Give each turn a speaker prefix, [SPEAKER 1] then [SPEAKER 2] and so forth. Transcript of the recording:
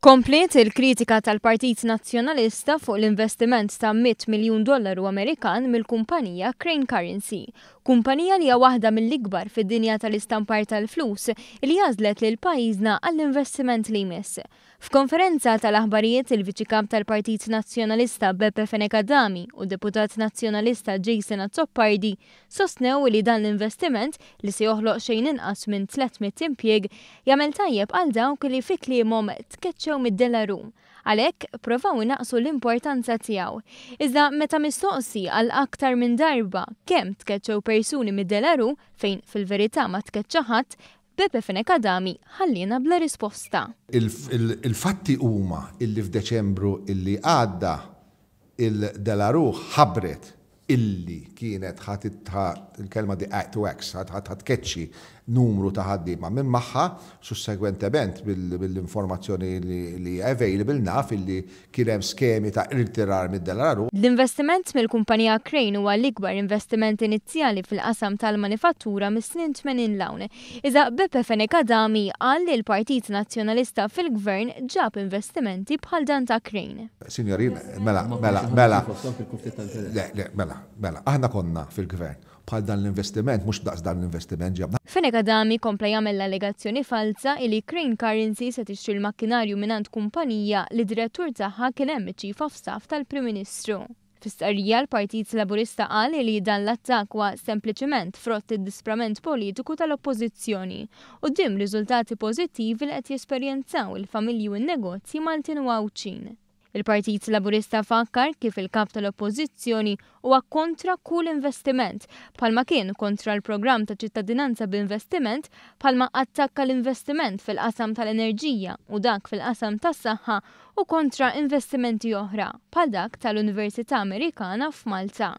[SPEAKER 1] Kompliet il-kritika tal-Partit Nazzjonalista fuq l-investiment ta' 100 miljun dollaru Amerikan mill-kumpanija Crane Currency, kumpanija li hija waħda mill-ikbar fid-dinja tal-istampar tal-flus li għażlet lil pajjiżna għall-investiment li jmiss. F'konferenza tal-aħbarijiet il-Viċi Kap tal-Partit Nazzjonalista Beppe Fenech Adami u d-Deputat Nazzjonalista Jason Azzopardi sostnew li dan l-investiment, li se joħloq xejn inqas minn 300 impjieg, jagħmel tajjeb għal dawk li fi kliemhom tkeċċew mid-De La Rue. Għalhekk, provaw inaqqsu l-importanza tiegħu. Iżda meta mistoqsi għal aktar minn darba kemm tkeċċew persuni mid-De La Rue, fejn fil-verità ma tkeċċa ħadd, Beppe Fenech Adami ħalliena bla risposta.
[SPEAKER 2] Il-fatti huma illi f'Deċembru illi għadda il-De La Rue ħabbret illi kienet ħa il-kelma di to axe, ħa tkeċċi numru ta' ħaddiema minn magħha. Sussegwentement, bil-informazzjoni li available, naf illi kien hemm skemi ta' irtirar mid-De La Rue.
[SPEAKER 1] L-investiment mill-kumpanija Crane huwa l-ikbar investiment inizjali fil-qasam tal-manifattura mis-snin 80 'l hawn. Iżda Beppe Fenech Adami qal li l-Partit Nazzjonalista fil-Gvern ġab investimenti bħal dan ta' Crane.
[SPEAKER 2] Signorin, mela, mela, mela. Le, le, mela, mela, aħna konna fil-gvern. Bħal dan l-investiment, mhux daqs dan l-investiment ġabna.
[SPEAKER 1] Fenech Adami kompla jagħmel l-allegazzjoni falsa li Crane Currency se tixtri l-makkinarju mingħand kumpanija li direttur tagħha kien hemm iċ-Chief of Staff tal-Prim Ministru. Fi stqarrija l-Partit Laburista qal li dan l-attakk huwa sempliċement frott id-disprament politiku tal-Oppożizzjoni quddiem riżultati pożittivi li qed jesperjenzaw il-familji u n-negozji Maltin u Għawdxin. Il-Partit Laburista fakkar kif il-Kap tal-Oppożizzjoni huwa kontra kull investiment, bħalma kien kontra l-programm ta' ċittadinanza b'investiment, bħalma attakka l-investiment fil-qasam tal-enerġija u dak fil-qasam tas-saħħa u kontra investimenti oħra, bħal dak tal-Università Amerikana f'Malta.